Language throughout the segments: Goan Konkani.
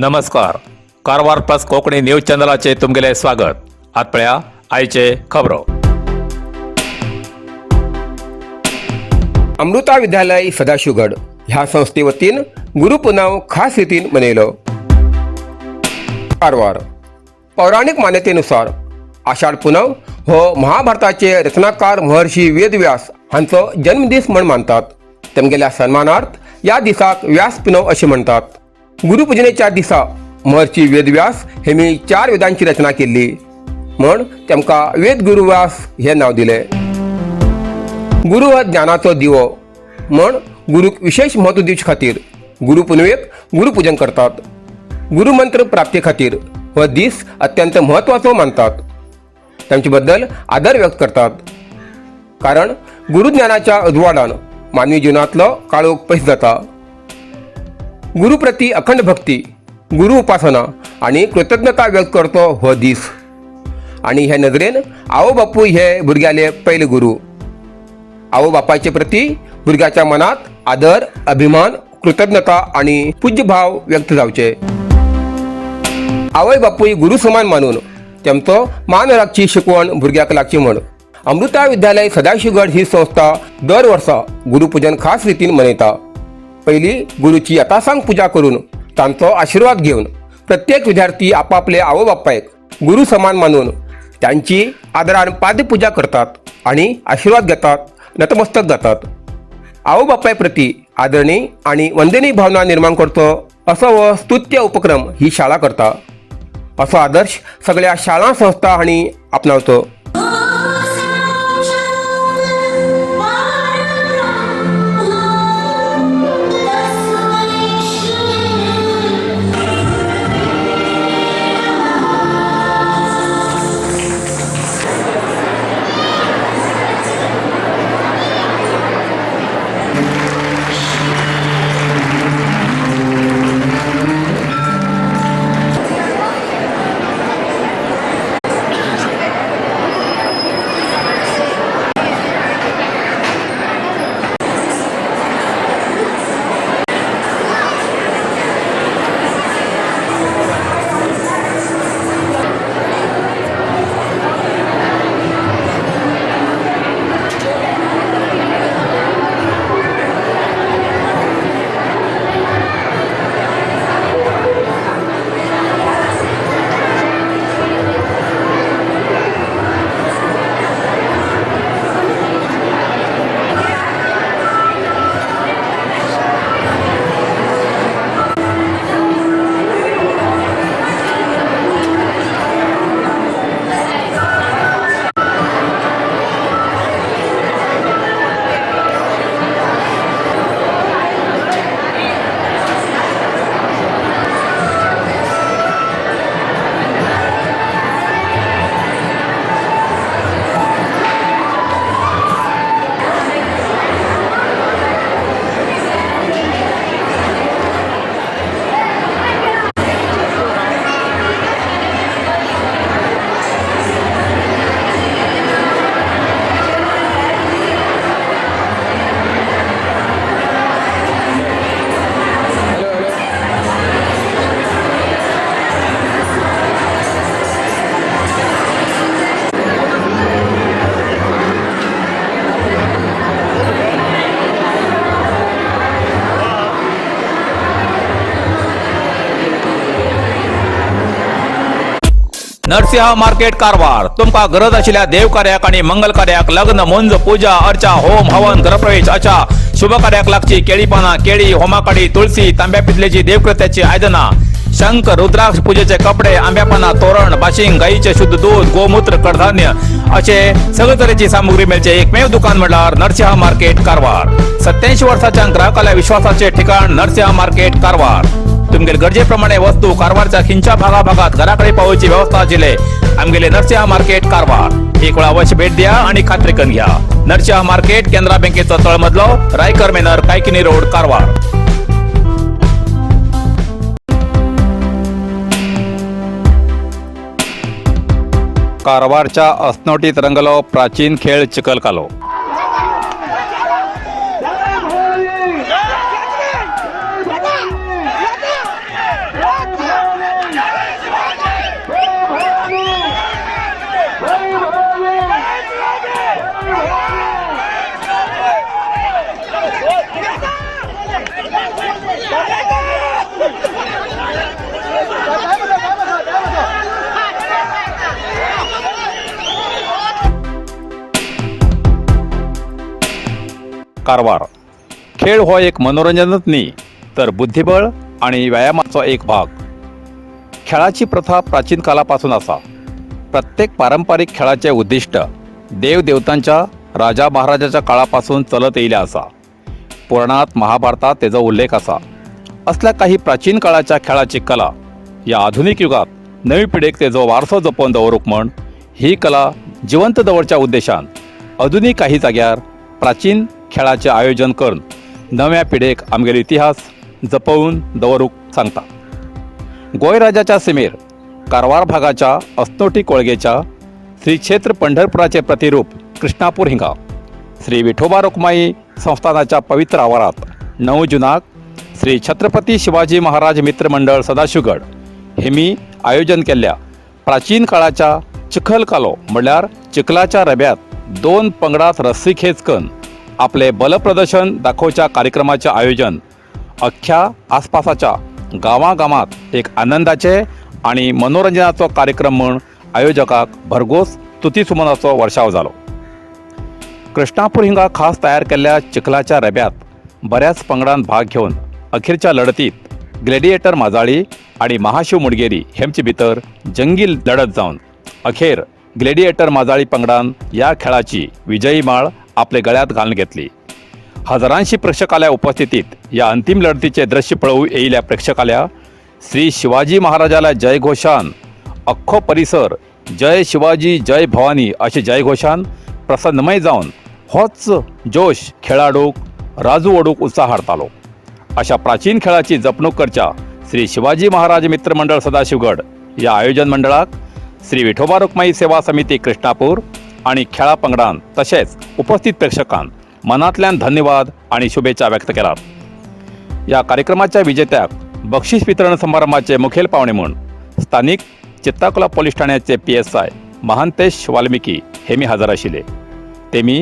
नमस्कार, कारवार प्लस कोंकणी न्यूज चॅनलाचे तुमगेले स्वागत. आत पळया आयचे खबरो. अमृता विद्यालय सदाशिवगड ह्या संस्थे वतीन गुरुपुनव खास रितीन मनयलो. कारवार. पौराणिक मान्यतेनुसार आषाढ पुनव हो महाभारताचे रचनाकार महर्षी वेदव्यास हांचो जन्मदीस म्हण मानतात. तेमगेल्या सन्मानार्थ ह्या दिसाक व्यास पुनव अशें म्हणटात. गुरुपुजनेच्या दिसा महर्षी वेदव्यास हेमी चार वेदांची रचना केल्ली म्हण तेमकां वेद गुरुव्यास हें नांव दिलें. गुरु हो ज्ञानाचो दिवो म्हण गुरूक विशेष म्हत्व दिवचे खातीर गुरुपुनवेक गुरुपूजन करतात. गुरुमंत्र प्राप्ती खातीर हो दीस अत्यंत म्हत्वाचो मानतात. तांचे बद्दल आदर व्यक्त करतात, कारण गुरुज्ञानाच्या उजवाडान मानवी जिवनांतलो काळोख पयस जाता. गुरुप्रती अखंड भक्ती, गुरु उपासना आनी कृतज्ञता व्यक्त करतो हो दीस. आनी हे नदरेन आवय बापूय हे भुरग्याले पयले गुरु. आवय बापायचे प्रती भुरग्याच्या मनात आदर, अभिमान, कृतज्ञता आनी पूज्यभाव व्यक्त जावचे. आवय बापूय गुरु समान मानून तेमचो मान राखची शिकवण भुरग्याक लागची म्हण अमृता विद्यालय सदाशिवगड ही संस्था दर वर्सा गुरुपूजन खास रितीन मनयता. पयली गुरुची यथासांग पुजा करून तांचो आशिर्वाद घेवन प्रत्येक विद्यार्थी आपापले आवय बापायक गुरु समान मानून त्यांची आदरान पादपूजा करतात आणि आशिर्वाद घेतात, नतमस्तक जातात. आवय बापाय प्रती आदरणीय आणि वंदनीय भावना निर्माण करचो असो हो स्तुत्य उपक्रम ही शाळा करता. असो आदर्श सगळ्या शाळा संस्था हांणी आपणावचो. नरसिंह मार्केट कारवार. तुमकां गरज आशिल्ल्या देव कार्याक आनी मंगल कार्याक, लग्न, मुंज, पूजा अर्चा, होम हवन, गृहप्रवेश अशा शुभ कार्याक लागची केळी पानां, केळी, होमाकाडी, तुळसी, तांब्या पितलेची देवकृत्याची आयदनां, शंख, रुद्राक्ष, पूजेचे कपडे, आंब्या पानां, तोरण, बाशिंग, गायीचे शुद्ध दूध, गोमूत्र, कडधान्य असे सगळे तरेची सामुग्री मेळचे एकमेव दुकान म्हणल्यार नरसिंह मार्केट कारवार. 87 वर्साच्या ग्राहकाल्या विश्वासाचे ठिकाण नरसिंह मार्केट कारवार. तुमगेले गरजेप्रमाणे वस्तू कारवारच्या खिंच्या भागाभागात घराकडे पावोवची व्यवस्था आशिल्ले आमगेले नरसिंह मार्केट कारवार. एक वेळा अवश्य भेट द्या आणि खात्री करून घ्या. नरसिंह मार्केट, केनरा बँकेचो तळमजलो, रायकर मेनर, कायकिनी रोड, कारवार. कारवारच्या असनोटीत रंगलो प्राचीन खेळ चिखलकालो. कारवार. खेळ हो एक मनोरंजनच न्ही तर बुद्धिबळ आणि व्यायामाचो एक भाग. खेळाची प्रथा प्राचीन कालापासून आसा. प्रत्येक पारंपारीक खेळाचें उद्दिश्ट देव देवतांच्या, राजा महाराजाच्या काळापासून चलत येयलें आसा. पुराणांत, महाभारतात तेजो उल्लेख आसा. असल्या काही प्राचीन काळाच्या खेळाची कला ह्या आधुनीक युगात नवी पिढेक तेजो वारसो जपोवन दवरूंक म्हण, ही कला जिवंत दवरच्या उद्देशान अजुनूय काही जाग्यार प्राचीन खेळाचें आयोजन करून नव्या पिढेक आमगेलो इतिहास जपोवन दवरूंक सांगता. गोंय राज्याच्या सिमेर कारवार भागाच्या अस्नोटी कोळगेच्या श्री क्षेत्र पंढरपुराचे प्रतिरूप कृष्णापूर हिंगा श्री विठोबा रुक्माई संस्थानाच्या पवित्र आवारात 9 जुनाक श्री छत्रपती शिवाजी महाराज मित्रमंडळ सदाशिवगड हेमी आयोजन केल्ल्या प्राचीन काळाच्या चिखल कालो, म्हणल्यार चिखलाच्या रब्यात दोन पंगडात रस्सी खेच करून आपले बलप्रदर्शन दाखोवच्या कार्यक्रमाचें आयोजन अख्ख्या आसपासाच्या गांवागांवांत एक आनंदाचे आणि मनोरंजनाचो कार्यक्रम म्हूण आयोजकाक भरघोस स्तुती सुमनाचो वर्षाव जालो. कृष्णापूर हिंगा खास तयार केल्ल्या चिखलाच्या रब्यात बऱ्याच पंगडान भाग घेवन अखेरच्या लढतीत ग्लॅडिएटर माजाळी आणि महाशिव मुडगेरी हेमचे भितर जंगी लढत जावन अखेर ग्लॅडिएटर माजाळी पंगडान ह्या खेळाची विजयी माळ आपल्या गळ्यात घालून घेतली. हजारांशी प्रेक्षकाल्या उपस्थितीत या अंतिम लढतीचे दृश्य पळोवू येयल्या प्रेक्षकाल्या श्री शिवाजी महाराजाला जयघोषान अख्खो परिसर जय शिवाजी, जय भवानी असे जयघोषान प्रसन्नमय जावन होच जोश खेळाडूक राजू ओडूक उत्साह हाडतालो. अशा प्राचीन खेळाची जपणूक करच्या श्री शिवाजी महाराज मित्रमंडळ सदाशिवगड या आयोजन मंडळाक श्री विठोबा रुक्माई सेवा समिती कृष्णापूर आणि खेळा पंगडान तशेंच उपस्थित प्रेक्षकान मनांतल्यान धन्यवाद आणि शुभेच्छा व्यक्त केलात. या कार्यक्रमाच्या विजेत्याक बक्षीस वितरण समारंभाचे मुखेल पावणे म्हूण स्थानिक चित्ताकुला पोलीस ठाण्याचे पीएसआय महांतेश वाल्मिकी हेमी हजर आशिल्ले. तेमी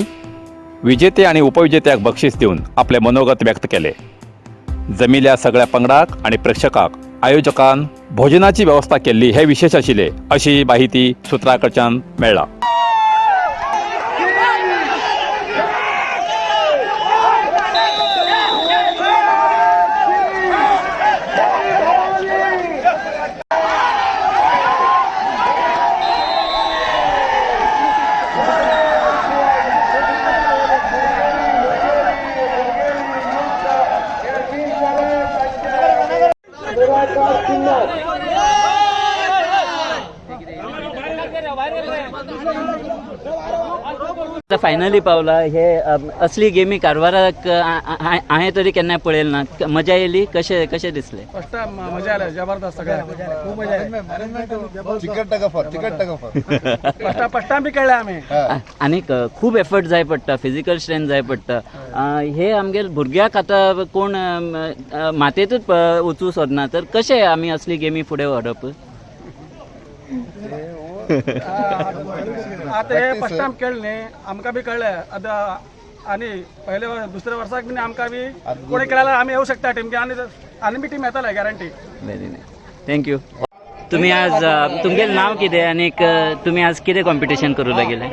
विजेते आणि उपविजेत्याक बक्षीस दिवन आपले मनोगत व्यक्त केले. जमिल्या सगळ्या पंगडाक आणि प्रेक्षकाक आयोजकान भोजनाची व्यवस्था केल्ली हे विशेष आशिल्ले, अशी माहिती सुत्रां कडच्यान मेळ्ळा. आता फायनली पावला हे असली गेमी कारवाराक हांवें तरी केन्ना पळयलें ना. मजा येयली? कशें कशें दिसलें? फर्स्ट टाइम मजा आल्या, जबरदस्त सगळ्या, खूप मजा आली. चिकट टका फॉर चिकट टका फॉर. फर्स्ट फर्स्ट टाइम बी खेळले आम्ही. आनीक खूब एफर्ट जाय पडटा, फिजिकल स्ट्रेंथ जाय पडटा. हे आमगे भुरग्याक आतां कोण मातयेंतूच वचूं सोदना, तर कशें आमी असली गेमी फुडें व्हरप? आता हे फर्स्ट टाइम खेळले न्ही, आमकां बी कळ्ळें आतां. आनी पयले दुसऱ्या वर्साक बी आमकां बी कोणी खेळल्यार आमी येवं शकता टीम आनी आनी बी टीम येतले guarantee. Very nice, thank you. तुमी आज तुमगेलें नांव कितें आनीक तुमी आज कितें कॉम्पिटिशन करूं लागिल्लें?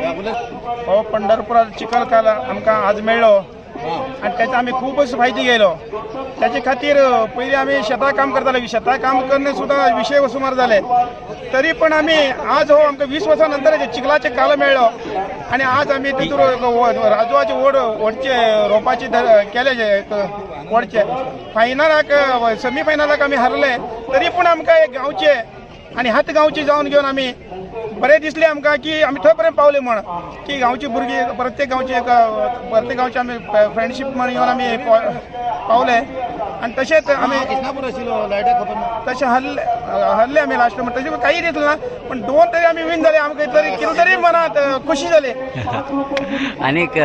हो पंढरपुरात चिखल काला आमकां आज मेळ्ळो आनी तेचो आमी खूबच फायदो घेयलो. तेचे खातीर पयलीं आमी शेतां काम करताले. शेतां काम करणे सुद्दां विशय सुमार जाले, तरी पण आमी आज हो आमकां 20 वर्सां नंतर चिखलाचे कालो मेळ्ळो आनी आज आमी तितूर राजवाचे ओड ओडचे रोपाचे केले जे ओडचे फायनलाक, सेमी फायनलाक आमी हारले, तरी पूण आमकां एक गांवचे आनी हात गांवची जावन घेवन आमी बरें दिसलें आमकां की आमी थंय पर्यंत पावले म्हण की गांवची भुरगीं प्रत्येक गांवची एक प्रत्येक गांवची आमी फ्रेंडशीप म्हण येवन आमी पावले. आनी तशेंच आमी तशें हरले हरले आमी लास्ट, म्हण तशें काही दिसलें ना, पण दोन तरी आमी विन जाले. आमकां तरी कितें तरी मनात खुशी जाली. आनीक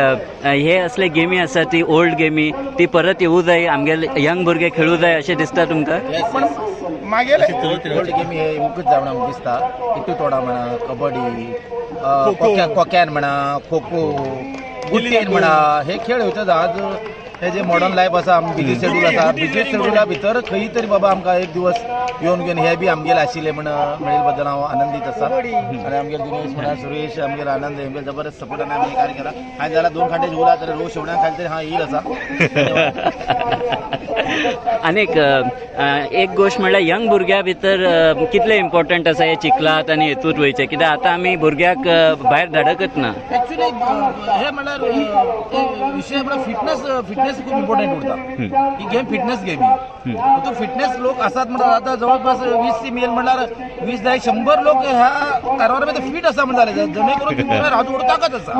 हे असले गेमी आसा ती ओल्ड गेमी ती परत येवूं जाय, आमगेले यंग भुरगे खेळूं जाय अशें दिसता तुमकां? पण मागेले ओल्ड गेमी हे येवंकूच जावना म्हूण दिसता. इतू तोडा म्हणा, कबड्डी, कोक्या कोक्यान म्हणा, खो खो, गुट्टेन म्हणा, हे खेळ येवचे आज. हे जे मॉडर्न लायफ आसा, बिजी शेड्यूल आसा, बिजी शेड्युला भितर खंय तरी बाबा आमकां एक दिवस येवन घेवन हे बी आमगेले आशिल्ले म्हण मेळिल्ले बद्दल हांव आनंदीत आसा. आनी आमगेले दिनेश म्हणा, सुरेश, आमगेले आनंद, हेमगेले जबरदस्त सपोर्टान आमी हे कार्य केला. हांवें जाल्यार 2 खांडे जेवला तर रोज शेवण्याक खाली तरी हांव येईल आसा. आनीक एक गोश्ट म्हणल्यार यंग भुरग्या भितर कितले इम्पॉर्टंट आसा हे चिखलात आनी हेतूत वयचें, कित्याक आतां आमी भुरग्याक भायर धाडकच ना. ॲक्च्युली हे म्हणल्यार विशय म्हळ्यार फिटनेस खूब इम्पॉर्टंट उरता. ही गेम फिटनेस गेम ही. तो फिटनेस लोक आसात म्हणल्यार आतां जवळपास 20 टीम येयल म्हणल्यार 20 जाय 100 लोक ह्या कारवारामध्ये फिट आसा म्हण जालें, जणे करून तुमकां रात ताकद आसा.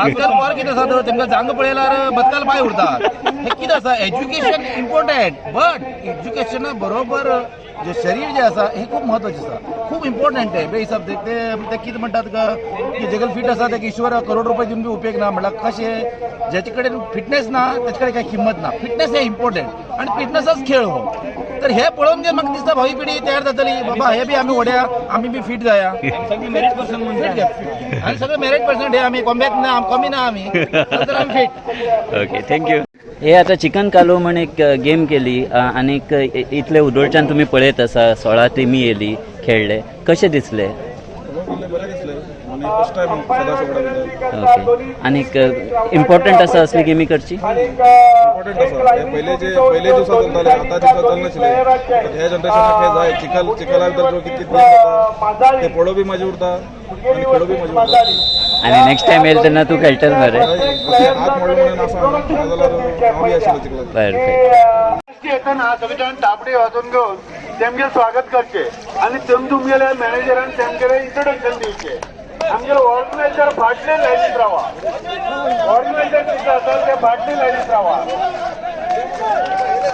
आजकाल पोर कितें आसा तर तेमकां जांग पळयल्यार बदकाल पांय उरतात. हे कितें आसा, एज्युकेशन इम्पॉर्टंट बट एज्युकेशना बरोबर जे शरीर जे आसा हे खूब म्हत्वाचें आसा, खूब इम्पॉर्टंट आहे. बेहिसाब ते ते कितें म्हणटात की जेगेल फिट आसा तेका ईश्वर करोड रुपये दिवन बी उपेग ना. म्हणल्यार कशें, ज्याचे कडेन फिटनेस ना तेचे कडेन काय किंमत ना. फिटनेस हे इम्पॉर्टंट आनी फिटनेसच खेळ हो. तर हे पळोवन जे म्हाका दिसता भावी पिढी तयार जातली, बाबा हे बी आमी वड्या, आमी बी फिट जाया आनी सगळे मेरीट पर्सन हे आमी कॉम्बॅक ना, कमी ना आमी, तर आमी फिट. Okay, thank you. हे आतां चिकन कालो म्हण एक गेम केली आनीक इतले उदोळच्यान तुमी पळयत आसा 16 टिमी येयली खेळ्ळे, कशें दिसलें? बरें दिसलें आनी फर्स्ट टायम सदाशिवगडा भितर. ओके, आनीक इम्पॉर्टंट आसा असली गेमी करची? इम्पॉर्टंट आसा हे. पयले जे पयले दिवसा चलताले आतां दिवसा चलनाशिल्ले, बट ह्या जनरेशनाक हे जाय. चिखल चिखला भितर जो कित कित गेम जाता ते पळोवप बी मजा उरता आनी खेळोवप बी मजा उरता. आनी नेक्स्ट टायम येयले तेन्ना तूं खेळटलो मरे? हात मोडलो म्हणून आसा, नाजाल्यार हांव बी आशिल्लो चिखलात. परफेक्ट. येताना सगळ्यान तापडी वाजोवन घेवन तेमगेर स्वागत करचे आनी तुमगेल्या मॅनेजरान तेमगेले इंट्रोडक्शन दिवचे. आमगेले ऑर्गनायझर फाटले लायनीत रावा, ऑर्गनायझर कितें आसा ते फाटले लायनीत रावा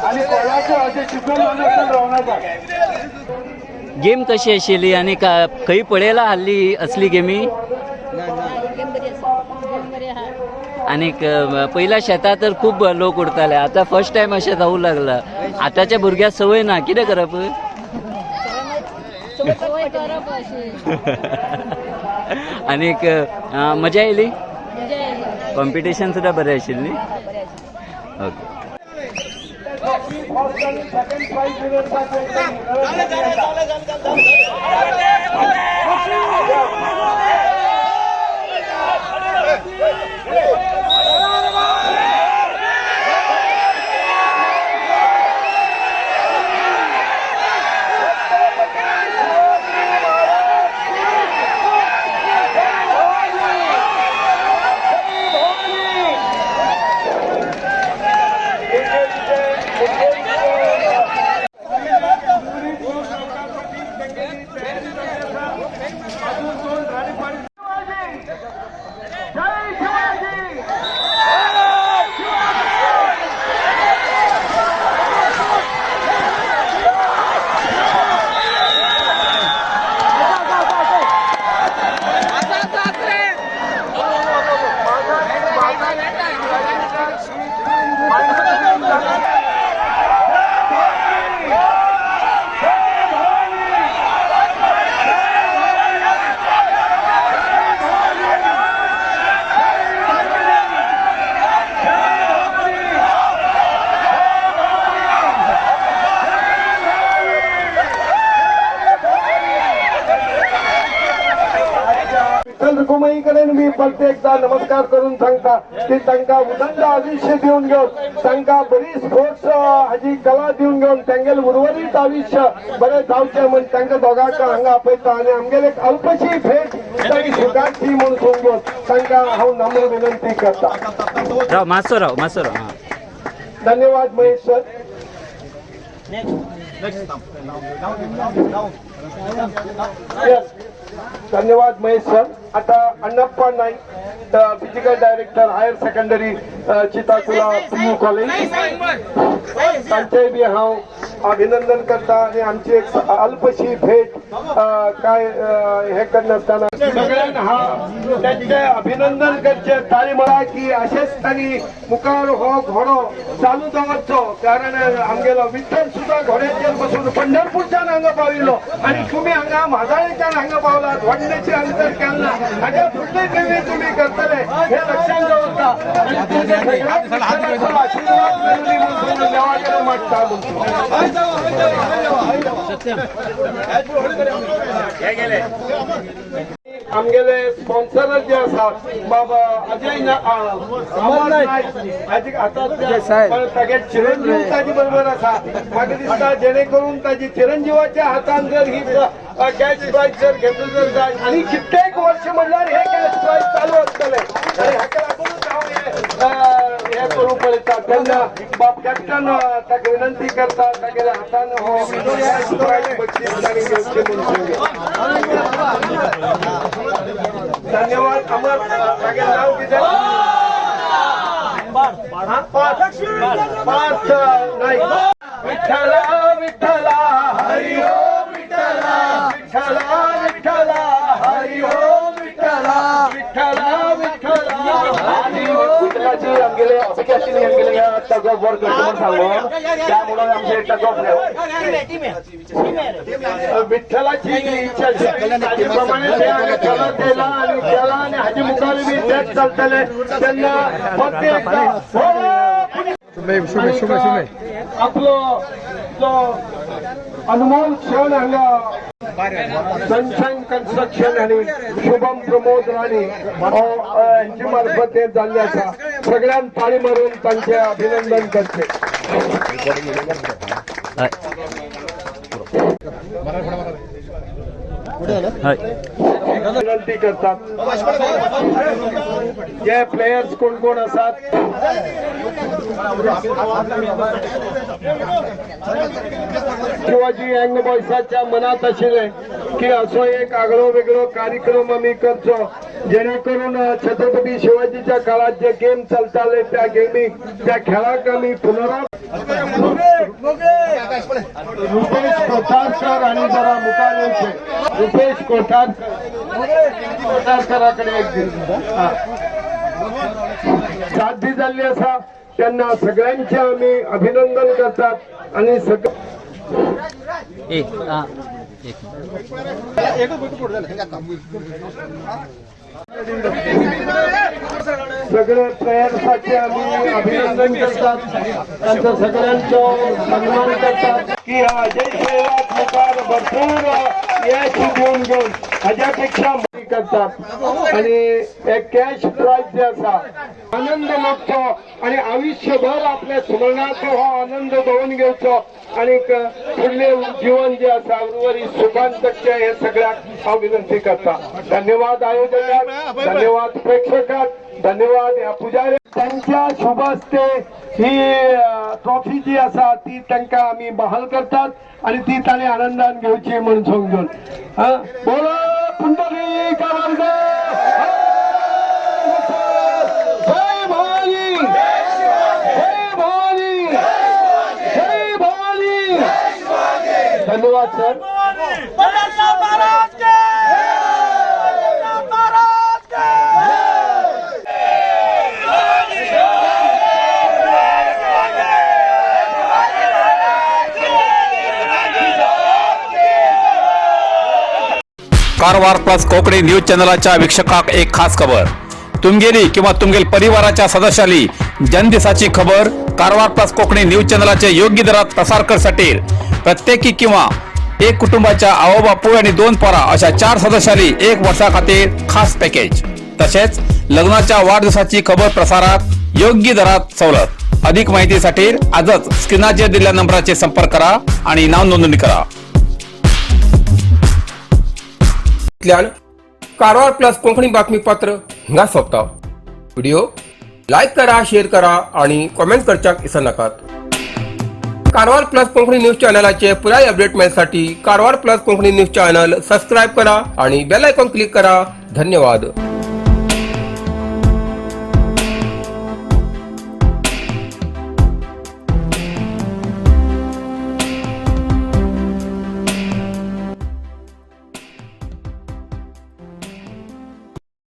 आनी कोणाचे अशें चिकल नासतना रावनाका. गेम कशी आशिल्ली आनी खंय पळयला हाल्ली असली गेमी? आनीक पयल्या शेता तर खूब लोक उरताले, आतां फर्स्ट टायम अशें जावूं लागला. आतांच्या भुरग्यांक संवय ना, कितें करप? आनीक मजा येयली, कॉम्पिटिशन सुद्दां बरें आशिल्ली. ओके. विठ्ठल रखुमाई कडेन मी परत एकदा नमस्कार करून सांगता की तांकां उदंड आयुष्य दिवन घेवन, तांकां बरी स्पोर्ट्स हाजी कला दिवन घेवन तांगेले उर्वरीत आयुष्य बरें जावचें म्हण तांकां दोगांक हांगा आपयता आनी आमगेले एक अल्पशी भेट तांणी स्विकारची म्हूण सांगून तांकां हांव नम्र विनंती करता. राव मातसो, राव मातसो, राव हां. धन्यवाद महेश सर. यस, धन्यवाद महेश सर. आता Annappa Naik, physical director, higher secondary, Chitakula PU college, तांचेय बी हांव अभिनंदन करता आणि आमची एक अल्पशी भेट काय हे करनासतना सगळ्यांना हा त्यांचे अभिनंदन करचे, ताळी म्हणा की अशेच तांणी मुखार हो घोडो चालू दवरचो, कारण आमगेलो विठ्ठल सुद्धा घोड्याचेर बसून पंढरपूरच्यान हांगा पाविल्लो आणि तुमी हांगा म्हाजाळेच्यान हांगा पावलात. व्हडलेचे अंतर केन्ना हाज्या फुडले गेमी तुमी करतले हे लक्षात दवरता आणि तुमच्या सगळ्या विठ्ठलाचो आशीर्वाद मेळुनी म्हणून देवा कडेन मागता म्हणून. आमगेले स्पॉन्सर जे आसात बाबा अजय अमर नायक हाजे आतां पण तागे चिरंजीव ताजे बरोबर आसा. म्हाका दिसता जेणे करून ताजी चिरंजीवाच्या हातान जर ही कॅश प्रायज जर घेतलो जर जाय आनी कित्येक वर्ष म्हणल्यार हे कॅश प्रायज चालू आसतले आनी हाका लागूनच हांव हे हे करूंक पळयता. तेन्ना बाब कॅप्टन ताका विनंती करता तागेल्या हातान हो कॅश प्रायज बक्षीस तांणी घेवचें म्हणून सांगूया. धन्यवाद. अमर, तागेलें नांव कितें? पार्थ, पार्थ नाईक. विठ्ठला विठ्ठला हरी ओम विठ्ठला, विठ्ठला विठ्ठला हरी ओम विठ्ठला, विठ्ठला विठ्ठला हरी ओम. विठ्ठलाची आमगेले अपेक्षा आशिल्ली आमगेले ह्या टग ऑफ वॉर करता म्हूण सांगून, त्यामुळे आमचे टग ऑफ विठ्ठलाची जी इच्छा आशिल्ली ताजे प्रमाणे ते हांगा चलत येयला आनी केला आनी हाजे मुखार बी तेच चलतले. तेन्ना फक्त एकदा हो आपलो जो अनमोल क्षण हांगा सनशाईन कन्स्ट्रक्शन आनी शुभम प्रमोद राणे हो हांचे मार्फत हे जाल्ले आसा. सगळ्यान ताळी मारून तांचे अभिनंदन करचे. हय हय. विनंती करतात जे प्लेयर्स कोण कोण आसात. शिवाजी यंग बॉयसाच्या मनात आशिल्लें की असो एक आगळो वेगळो कार्यक्रम आमी करचो जेणे करून छत्रपती शिवाजीच्या काळात जे गेम चलताले त्या गेमीक, त्या खेळाक आमी पुनरा रुपेश कोठारकर आणि जरा मुखार येवचे. रुपेश कोठारकर, कोठारकराकडे एक दीस साध्य जाल्ली आसा. त्यांना सगळ्यांचे आमी अभिनंदन करतात आणि सग एक एक. सगळे प्लेयर्साचे आम्ही अभिनंदन करतात, त्यांचा सगळ्यांचो सन्मान करतात की ह्या अजय शैलाक मुखार भरपूर यश दिवन घेवन हाज्या पेक्षा करतात आणि एक कॅश प्रायज जे आसा आनंद लुटचो आणि आयुष्यभर आपल्या स्मरणाचो हो आनंद दवरून घेवचो आणि फुडले जीवन जे आसा उर्वरीत सुखान जगचें हे सगळ्याक हांव विनंती करता. धन्यवाद आयोजकांक, धन्यवाद प्रेक्षकांक, धन्यवाद ह्या पुजारी. त्यांच्या शुभ हस्ते ही ट्रॉफी जी आसा ती तांकां आमी बहाल करतात आणि ती तांणी आनंदान घेवची म्हणून समजून. बोला पुंडलीक जय भवानी, जय भवानी, जय भवानी. धन्यवाद sir. Karwar plus Konkani news चॅनलाच्या वीक्षकाक एक खास खबर. तुमगेली किंवा तुमगेल परिवाराच्या सदस्याली जन्मदिसाची खबर कारवार प्लस कोकणी न्यूज चॅनलाचे योग्य दरात प्रसार करसाठी प्रत्येकी किंवा एक कुटुंबाच्या आवो बापूय आणि 2 पोरा अशा 4 सदस्याली 1 वर्षा खातीर खास पॅकेज, तसेच लग्नाच्या वाढदिवसाची खबर प्रसारात योग्य दरात सवलत. अधिक माहितीसाठी आजच स्क्रीनाचेर दिलेल्या नंबराचे संपर्क करा आणि नाव नोंदणी करा. इतल्यान कारवार प्लस कोंकणी बातमीपत्र हिंगा सोंपता. व्हिडिओ लायक करा, शेअर करा आणि कॉमेंट करच्याक विसरनाकात. कारवार प्लस कोंकणी न्यूज चॅनलाचे पुराय update मेळसाठी Karwar plus Konkani news channel subscribe करा आणि बेल आयकॉन क्लिक करा. धन्यवाद.